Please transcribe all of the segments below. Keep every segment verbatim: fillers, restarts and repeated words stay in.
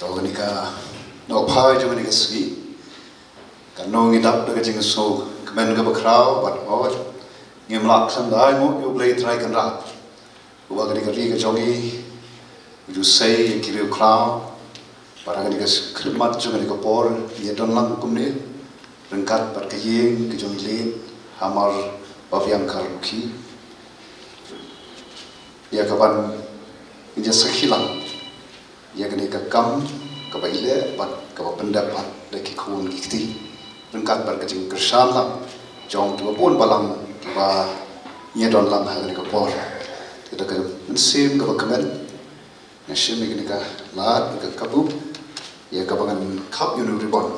Kane ka nongphai jong kane ka sngi, ka nongi dap da ka jingsngewkmen kaba khraw bad hoi. Ngim lah khlem da ai nguh ïa U Blei Trai Kynrad, uba kane ka ri ka jong ngi u ju sei ïa ki riewkhraw. Bad ha kane ka khyrmat jong kane ka por ngi don lang kumne ryngkat bad ka ïing ka jong i Late Hamar Babiang Kharlukhi, ïa kaban ngin ïa sakhi lang ïa kane ka kam kaba i leh bad kaba pyndep bad da ki khun ki kti, ryngkat bad ka jingkyrshan lang jong kiba bun balang kiba ngi don lang ha kane ka por. Te da ka mynsiem kaba kmen nga shim ïa kane ka lad, ïa ka kabu, ïa kaba ngan khap ïa une u ribbon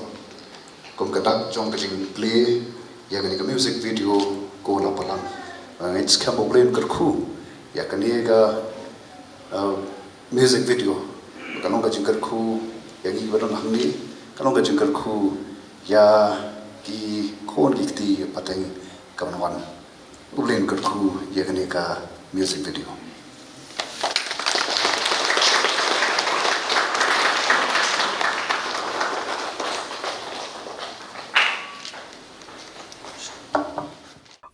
kum ka dak jong ka jingplie ïa kane ka music video Ko La Palang. Ngin skhem ba U Blei un kyrkhu ïa kane ka, uh, music video. Ka long ka jingkyrkhu ïa ngi ba don hangne, ka long ka jingkyrkhu ïa ki khun ki kti pateng ka ban wan. U Blei un kyrkhu ïa kane ka music video.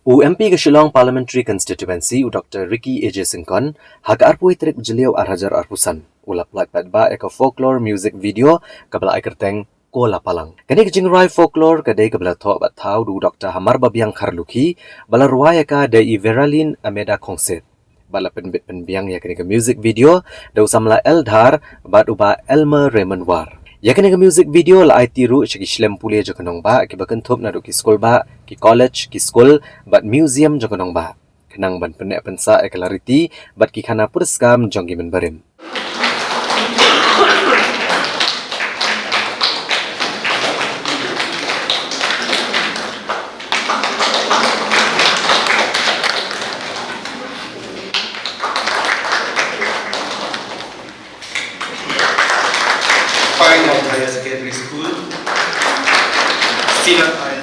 U M P ka Shillong Parliamentary Constituency, u Doctor Ricky A J Syngkon, ha ka arphew tarik u Jylliew ar hajar arphew san, u la pynlait paidbah ïa ka folklore music video kaba la ai kyrteng Ko La Palang. Kane ka jingrwai folklore ka dei kaba la thoh bad thaw da u Doctor Hamar Babiang Kharlukhi, ba la rwai ïa ka da i Veralyn Ameda Khongset. Bad la pynbit pynbiang ïa kane ka music video da u samla L Dhar bad u Bah Elmer Raymond War. Ïa kane ka music video la aiti ruh sha ki shlem pule jong ka nongbah kiba kynthup naduh ki skulbah, ki college, ki skul bad museum jong ka nongbah, khnang ban pynneh pynsah ïa ka lariti bad ki khana puriskam jong ki mynbarim. Final Higher Secondary School, Silat Higher.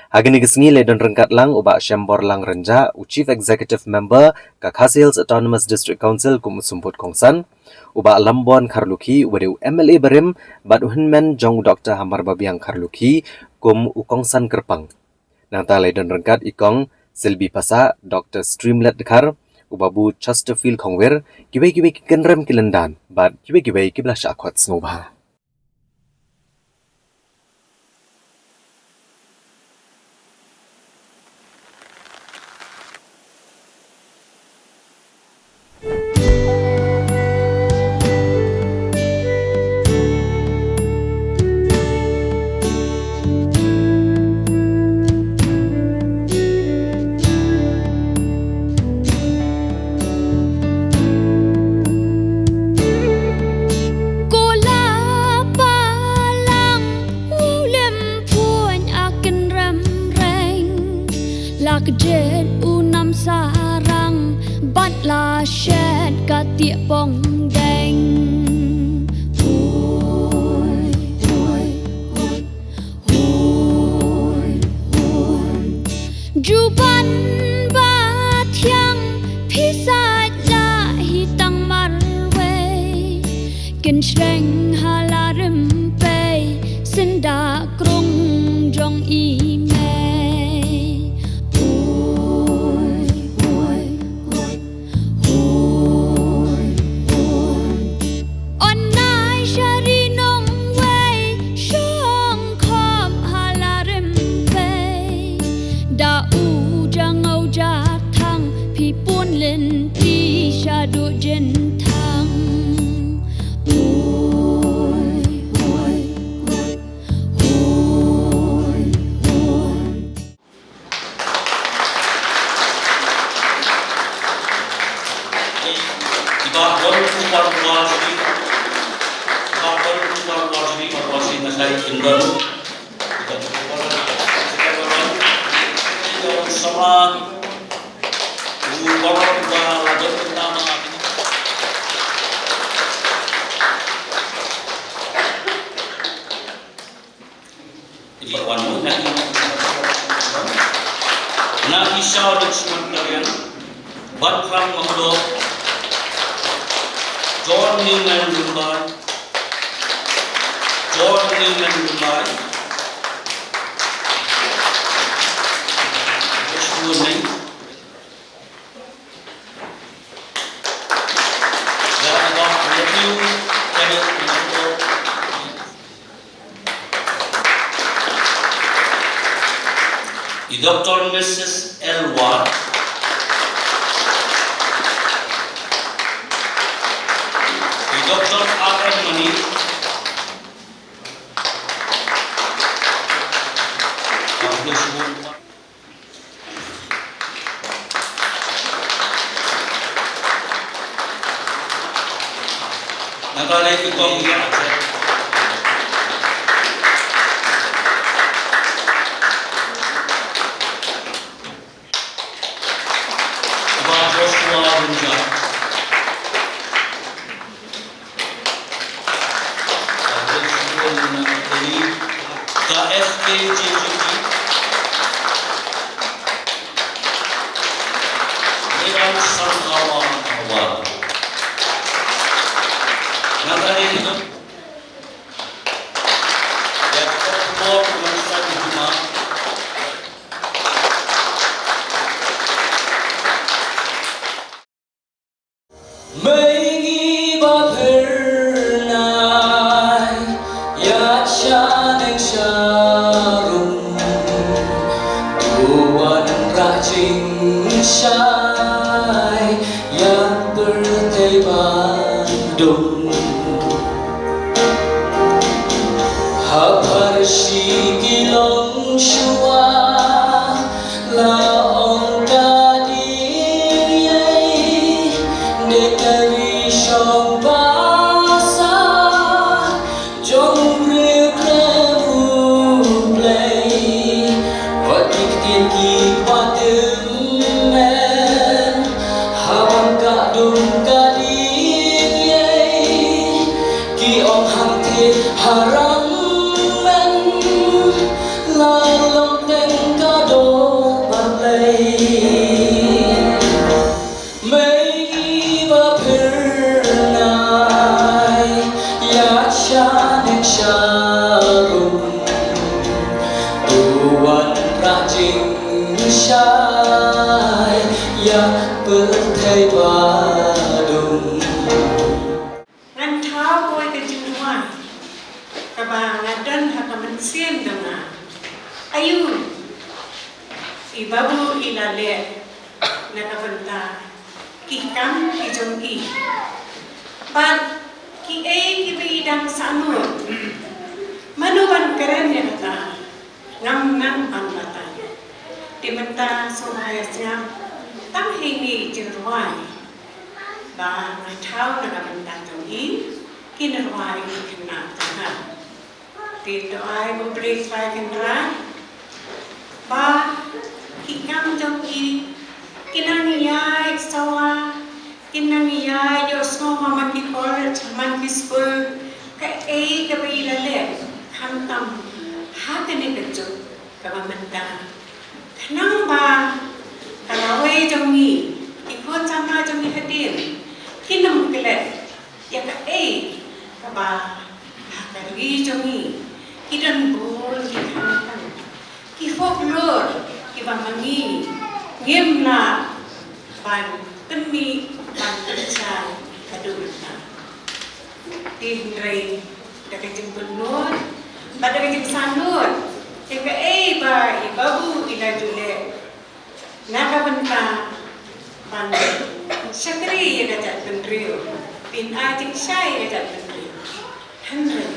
Ha kane ka sngi la don ryngkat lang u Bah Shemborlang Rynjah, u Chief Executive Member ka Khasi Hills Autonomous District Council kum u symbud kongsan, u Bah Lambon Kharlukhi, uba dei u M L A barim, bad u hynmen jong u Doctor Hamar Babiang Kharlukhi kum u kongsan kyrpang. Nangta la don ryngkat i Kong Silbi Passah, Doctor Streamlet Dkhar, u Babu Chesterfield Khongwir, kiwei kiwei ki kynrem ki lyndan bad kiwei kiwei kiba la shah khot sngewbha. Ko La Palang, u lem phuiñ a kynrem reng, la kjit u nam sarang, bad la shet ka tieh pong deng. Hui, hui, hui. Hui, hui. Juban ba thiang phi sait la hi tang marwei. Kin shreng ha la rympei, syndah krung jong i mei. Hui, hui, hui. Hui, hui. On nai sha ri nongwei, shong khop ha la rympei. Da u jangau ja thang, phi pun lynti shaduh jynthang. Hui, hui, hui. Hui, hui. I Bah Don Kumar Warjri, i Bah Don Kumar Warjri, Warjri na kai Indon. I Bah Don Kumar Warjri, i Bah Don Kumar Warjri, i Bah Don Kumar Warjri. Na Isha Lakshman Tarian, Batram Mahdok, John Newman Lumbai, John Newman Lumbai, Joshua Neng, Yadava Matthew Kenneth Mahdok, i Doktor Mrs L Ward, i Doktor R M Mani, Natalie Kutong Ria Aceh. Ba Joshua Runjak. Ka F K J J P. Medan Sangkawa Awal. Natalie Kutong. Ya, kita support dengan satu jemaah. Mei ngi ba phyrnai, ïa shaneng sharum, to wanrah jingshai, ïa pyrthei badum. Ha pharshi ki longshuwa la ong ka dei ei, dei ka ri shong basa jong u briew khlem u Blei. Wat ki ktien kiba tymmen, haba ka dum ka dei ei, ki ong hangthie harang men, la long teng ka doh ban leit. Mei ngi ba phyrnai, ïa shaneng sharum, to wanrah jingshai, ïa pyrthei badum. Ngan thaw kawei ka jingrwai kaba nga don ha ka mynsiem jong nga. Ayu, i babu i la leh na ka bynta ki kam ki jong i, bad kiei kiba i dang sah nud. Mano ban kren ïa kata? Ngam nang ban batai. Te mynta sngewbha ïa sngap tang heini i jingrwai ba nga thaw na ka bynta jong i, kin rwai ki khynnah jong nga. Te to ai ba U Blei Trai u kynrad ba ki kam jong i kin nang ïaid sawa, kin nang ïaid ïohsngew man ki college, man ki skul, kaei kaba i la leh, khamtam ha kane ka juk kaba mynta. Khnang ba ka lawei jong ngi, ki khun samla jong ngi hadien, kin ym klet ïa kaei kaba ha ka ri jong ngi ki don bun ki khamtam, ki folklore kiba ma ngi ngim lah ban pynmih, ban pynshai haduh mynta. Te hynrei da ka jingpynlut bad da ka jingsangnud ïa kaei ba i babu i la ju leh na ka bynta ban shakri ïa ka jaitbynriew, ban ai jingshai ïa ka jaitbynriew. Hynrei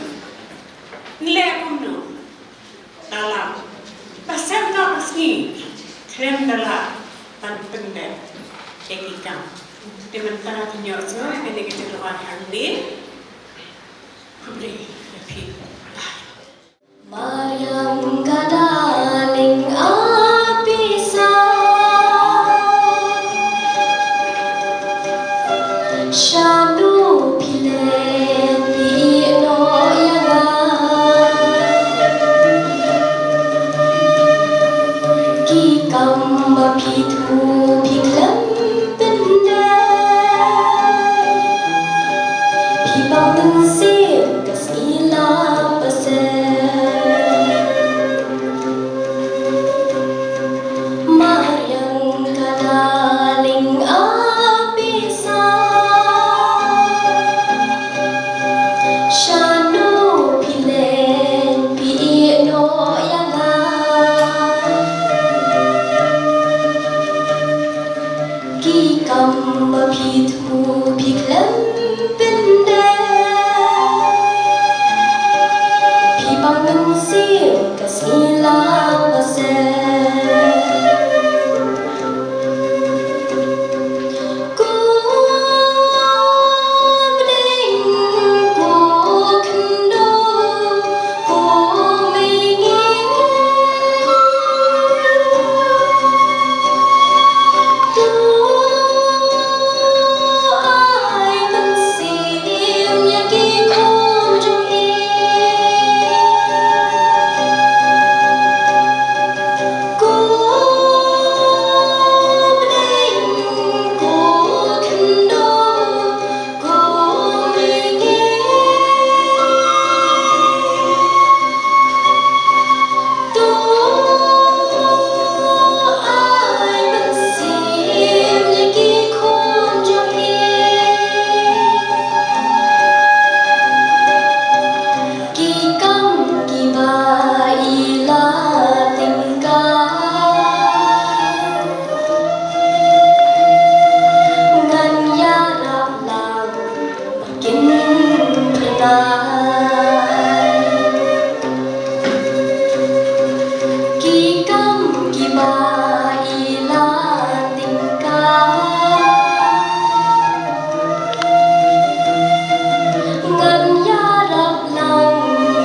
ngi leh kumno? Da lap ba shen noh ka sngi khlem da lah ban pyndep ïa ki kam. Te mynta phin ïohsngew ïa kane ka jingrwai hangne. Khublei ïa phi. Mariang ka darling a pisa, shaduh phi leh phi ïeh noh ïa nga. Ki kam Phi thuh phi khlem pyndep, phi pang mynsiem ka sngi la pasem. Mariang ka darling a pisa, shano phi leit phi ïeh noh ïa nga. Ki kam ba phi thuh phi khlem pyndep, phi pang mynsiem ka sngi la pasem. Ko bdeng ko khyndew ko mei ngi, to ai mynsiem ïa ki khun jong i. Ko bdeng ko khyndew ko mei ngi, to ai mynsiem ïa ki khun jong i. Ki kam kiba i la tyngkai, ngan ïarap lang ba kin phyrnai. Ki kam kiba i la tyngkai, ngan ïarap lang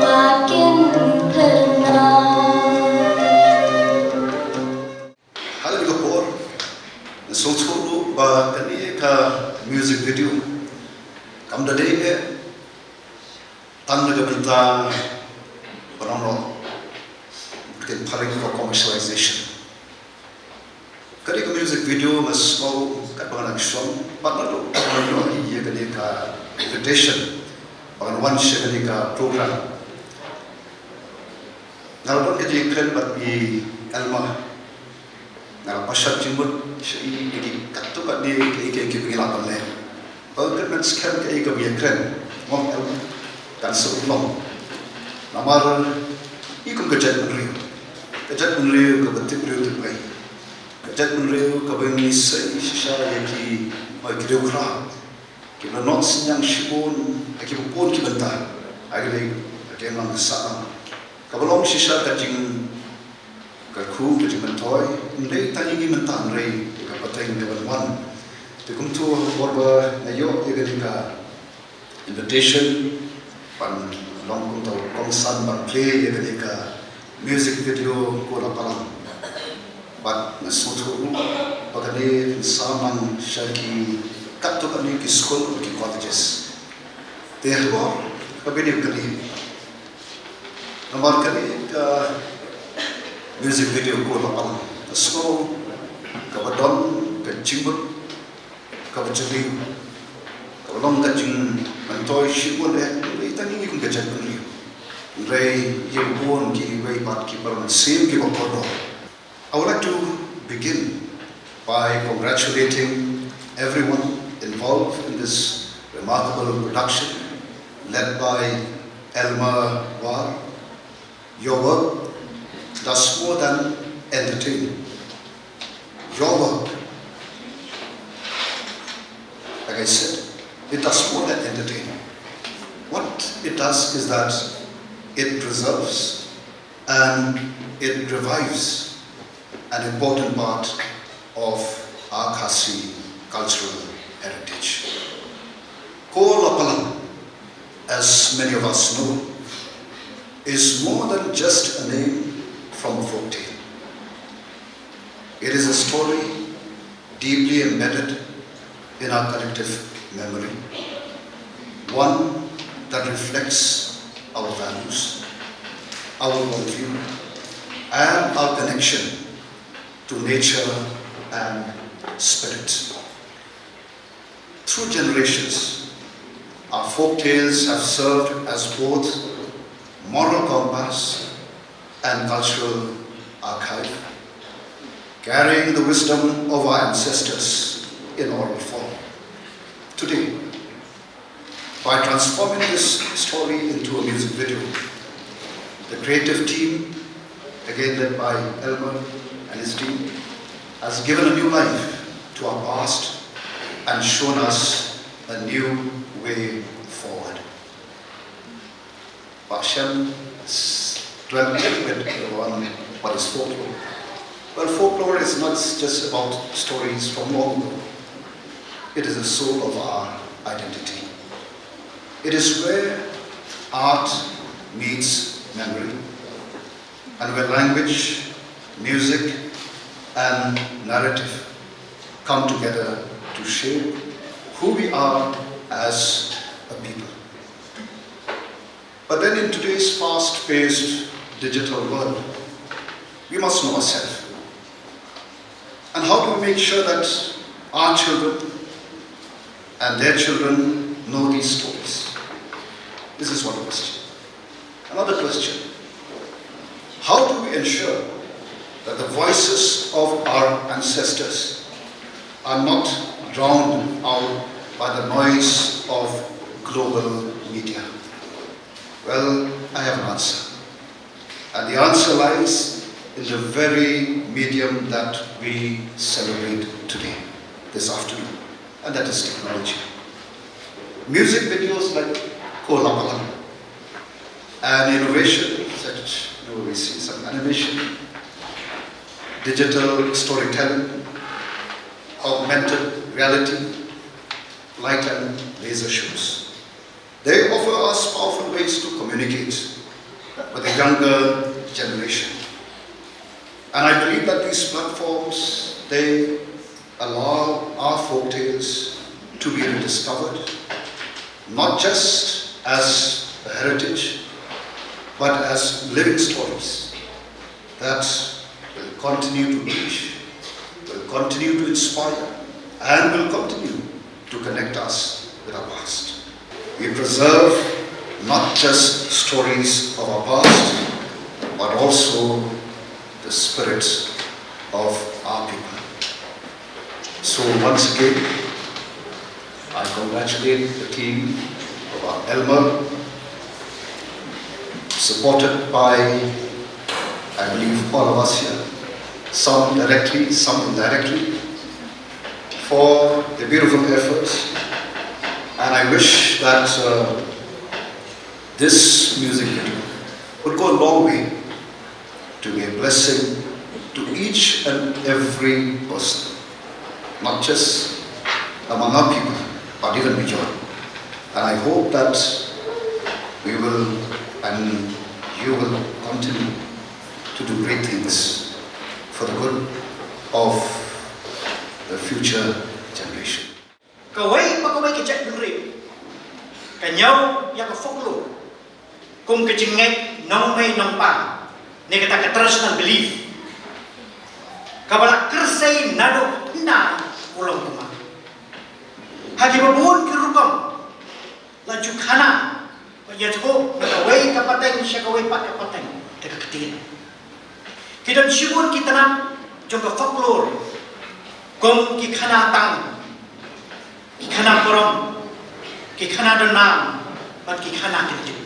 ba kin phyrnai. Ha kane ka por, nga sngewthuh ruh ba kane ka music video kam da dei eh tang na ka bynta ba nang noh, ka phareng ka commercialization. Kane ka music video nga sngew katba nga dang shong, bad naduh ba nga ïoh ïa kane ka invitation ba ngan wan sha kane ka program, nga la don ka jingkren bad i Elma. Nga la pynshad jingmut sha i ïa ki katto katne kiei kiei kiba ngi lah ban leh. Ba ngan kren skhem kaei kaba ngi ïakren, mo, kan sa long. Namar i kum ka jaitbynriew, ka jaitbynriew kaba tip briew tip wei, ka jaitbynriew kaba ngi sei shisha ïa ki, mo, ki riewkhraw kiba la noh synñiang shibun ha kiba bun ki bynta ha kane ka imlang ka sahlang, kaba long shisha ka jing kyrkhu, ka jingmyntoi, ym dei tang ïa ngi mynta hynrei ïa ka pateng ka ban wan. Te kumta ha ka por ba nga ïoh ïa kane ka invitation ban long kumta u kongsan ban plie ïa kane ka music video Ko La Palang, bad nga sngewthuh ruh ba kane kan sa mang sha ki katto katne ki skul bad ki colleges. Te halor kaba ïadei bad kane, namar kane ka music video Ko La Palang, nga sngew kaba don ka jingmut kaba jylliew, kaba long ka jingmyntoi shibun eh, ym dei tang ïa ngi kum ka jaitbynriew hynrei ïa bun kiwei pat ki para mynsiem kiba kordor. I would like to begin by congratulating everyone involved in this remarkable production led by Elma War. Your work does more than entertain. Your work, like I said, it does more than entertain. What it does is that it preserves and it revives an important part of our Khasi cultural heritage. Ko La Palang, as many of us know, is more than just a name from a folktale. It is a story deeply embedded in our collective memory, one that reflects our values, our worldview, and our connection to nature and spirit. Through generations, our folk tales have served as both moral compass and cultural archive, carrying the wisdom of our ancestors in oral form. Today, by transforming this story into a music video, the creative team, again led by Elmer and his team, has given a new life to our past and shown us a new way forward. But Shem, let's dwell a little bit on what is folklore. Well, folklore is not just about stories from long ago. It is the soul of our identity. It is where art meets memory, and where language, music, and narrative come together to shape who we are as a people. But then, in today's fast-paced digital world, we must know ourselves. And how do we make sure that our children and their children know these stories? This is one question. Another question: how do we ensure that the voices of our ancestors are not drowned out by the noise of global media? Well, I have an answer. And the answer lies in the very medium that we celebrate today, this afternoon, and that is technology. Music videos like Ko Lapalang, an innovation such, you know, we see some animation, digital storytelling, augmented reality, light and laser shows. They offer us powerful ways to communicate with the younger generation. And I believe that these platforms, they allow our folk tales to be rediscovered, not just as a heritage, but as living stories that will continue to reach, will continue to inspire, and will continue to connect us with our past. We preserve not just stories of our past, but also the spirit of our people. So once again, I congratulate the team of our Elmer, supported by, I believe, all of us here, some directly, some indirectly, for the beautiful efforts. And I wish that uh, this music video would go a long way to be a blessing to each and every person, not just among our people, but even beyond. And I hope that we will and you will continue to do great things for the good of the future generation. Kawei pa kawei ka jaitbynriew ka ñiew ïa ka folklore kum ka jingngeit nongmei nongpa, ne kata ka traditional belief kaba la kyrsei naduh hyndai u longkmie. Ha kiba bun ki rukom la ju khana bad ïathuh na kawei ka pateng sha kawei pat ka pateng da ka ktien. Ki don shibun ki tnat jong ka folklore kum ki khana tang, ki khana parom, ki khana donnam bad ki khana kyntiew.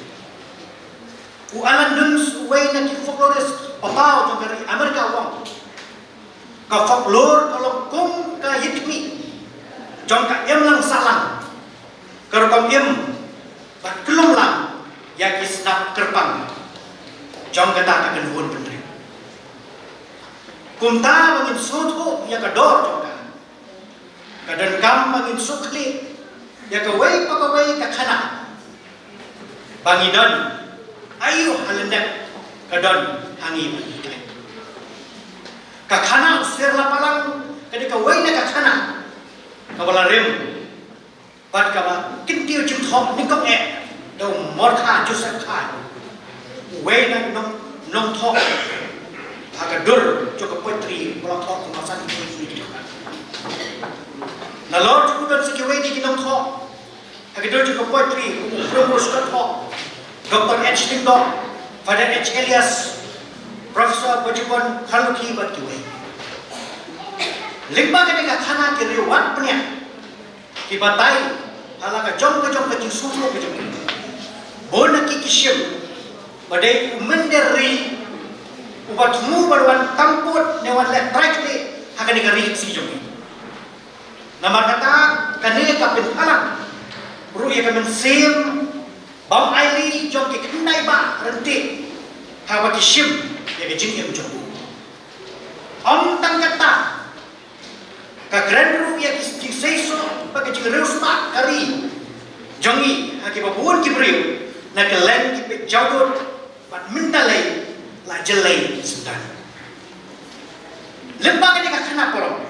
U Alan Dunst, uwei na ki folklorist papaw jong ka ri Amerika, u ong, ka folklore ka long kum ka ïit khmih jong ka imlang sahlang, ka rukom im bad kyllum lang ïa ki sngap kyrpang jong kata ka kynhun bynriew. Kumta ba ngin sngewthuh ïa ka dor jong ka, ka donkam ba ngin sngewkhlieh ïa kawei pa kawei ka khana ba ngi don aïu ha lyndet ka don ha ngi ba ngi kloi. Ka khana u Sir Lapalang ka dei kawei na ka khana kaba la rim bad kaba kyntiew jingthoh nyngkong eh da u Morkha Joseph Khan, uwei na nong nongthoh ha ka dur jong ka poetry ba la thoh Ha ka dor jong ka poetry, u Primrose Kathoh, Doctor H Lyngdoh, Father H Elias, Professor Bajukon Kharlukhi bad kiwei. Lyngba kane ka khana ki riew wat bniah ki batai ha la ka jong ka jong ka jingsngewthuh ka jong ki. Bun na ki ki shim ba dei u mynder ri uba thmu ban wan tam pud ne wan leh trai kti ha kane ka ri Khasi jong ngi. Namar kata kane ka pynpaw lang ruh ïa ka mynsiem bym ailad jong ki khyndai bah ryntih haba ki shim ïa ka jingim jong u. Ym tang kata, ka kren ruh ïa ki jingseisoh bad ka jingriewspah ka ri jong ngi ha kiba bun ki briew na kylleng ki peit jawdud bad mynta lei la jyllei syntan. Lyngba kane ka khana parom,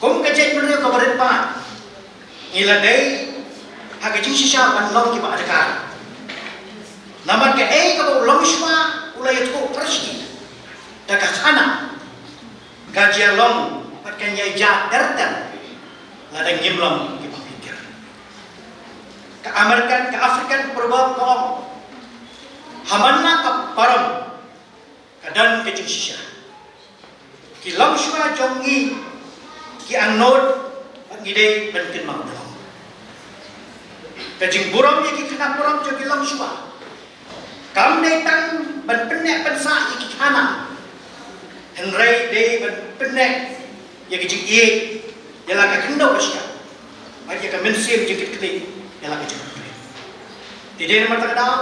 kum ka jaitbynriew kaba rit paid, ngi la dei ha ka jingshisha ban long kiba adkar. Namar kaei kaba u longshuwa u la ïathuh pyrshah da ka khana, ka jia long bad kan ïai jia ter ter lada ngim long kiba pyrkhat. Ka American, ka African proverb ka ong, ha man la ka parom ka don ka jingshisha. Ki longshuwa jong ngi ki angnud bad ngi dei ban kynmaw da long. Ka jingburom ïa ki khana parom jong ki longshuwa kam dei tang ban pynneh pynsah ïa ki khana, hynrei dei ban pynneh ïa ka jingïeit ïa la ka khyndew ka shyiap bad ïa ka mynsiem jingkitkhlieh ïa la ka jong u Blei. Te dei namar kata ka daw,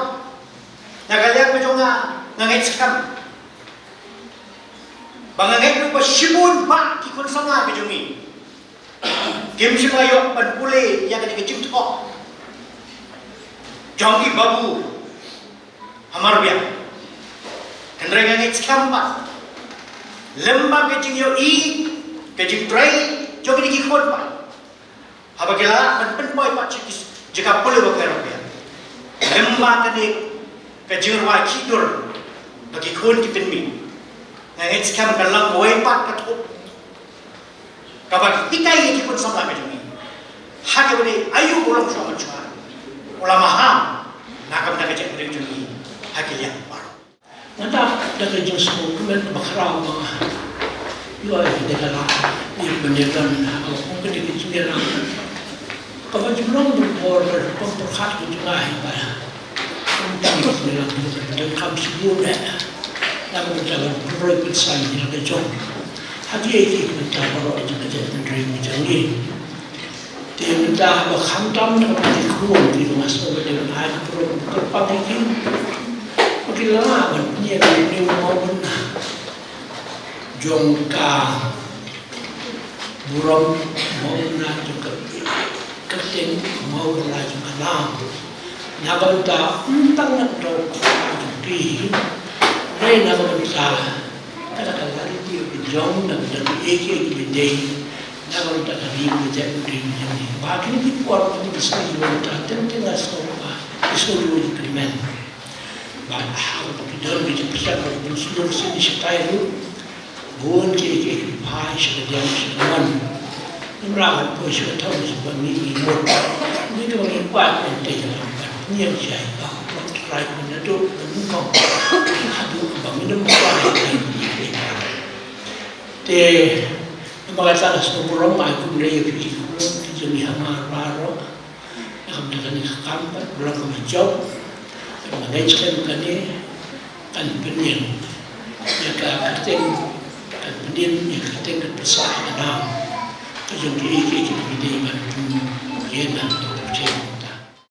na ka liang ka jong nga, nga ngeit skhem ba nga ngeit ruh ba shibun bah ki khun samla ka jong ngi kim shym la ïoh ban pule ïa kane ka jingthoh jong i Babu ha Marbiang. Hynrei nga ngeit skhem ba lem bad ka jingïohi, ka jingtrei jong kine ki khun ba haba ki la lah ban pynpoi pat sha ki jaka pule bapher bapher, lem bad kane ka jingrwai khihdur ba ki khun ki pynmih, nga ngeit skhem kan long kawei pat ka thup kaba hikai ïa ki khun samla ka jong ngi ha kaba dei aïu u longshuwa manshuwa u la maham na ka bynta ka jaitbynriew jong ngi ha ki liang baroh. Nga dap da ka jingsngewkmen ba khraw ba nga ïoh ïa ka dei la ïa ka bynta ban ha ka kum ka dei ka jingïalang kaba jumlong bun por ba rukom pyrkhat ka jong nga hi ba kum ka dei ka jingïalang ka jong ka dei kam shibun eh. Na ka bynta ban pynroi pynsan ïa ka jong ha kiei kiei ki bynta baroh jong ka jaitbynriew ka jong ngi. Te mynta haba khamtam na ka bynta ki khun kiba nga sngew ba dei ban ai ka burom kyrpang ïa ki ba ki la lah ban pynïeng ïa une u mawbynna jong ka burom, mawbynna jong ka kyrteng, mawbynna jong ka nam. Na ka bynta ym tang na ka bynta jong ki hynrei na ka bynta kata ka lad ïa ki jong na ka bynta kiei kiei kiba dei na ka bynta ka ri ka jaitbynriew jong ngi. Ba kine ki por kine ki sngi kiba mynta teng teng nga sngew ba ki sngew ruh ki kyrmen. Ba ha kaba ki don ki jingpyrshah kaba ki shlur sien shatai ruh bun kiei kiei ki phai sha ka diang sha ka mon. Ngim lah ban poi sha ka thaw sha ba ngi ngi mut. Ngi to ngi kwah ban tei ka lam ban pynïeng sha ka hok ban trai ban naduh ban nyngkong haduh ba ngin ym kwah ban tei. Te namar kata la sngewburom ai khublei ïa phi ki khun ki jong ngi ha Mawlai baroh. Ïa ka bynta kane ka kam bad ba long kaba jop. Bad nga ngeit skhem kane kan pynïeng ïa ka kyrteng, kan pynïeng ïa ka kyrteng, kan pynsah ïa ka nam ka jong kiei kiei kiba ngi dei ban pynïeng ha ka jingim.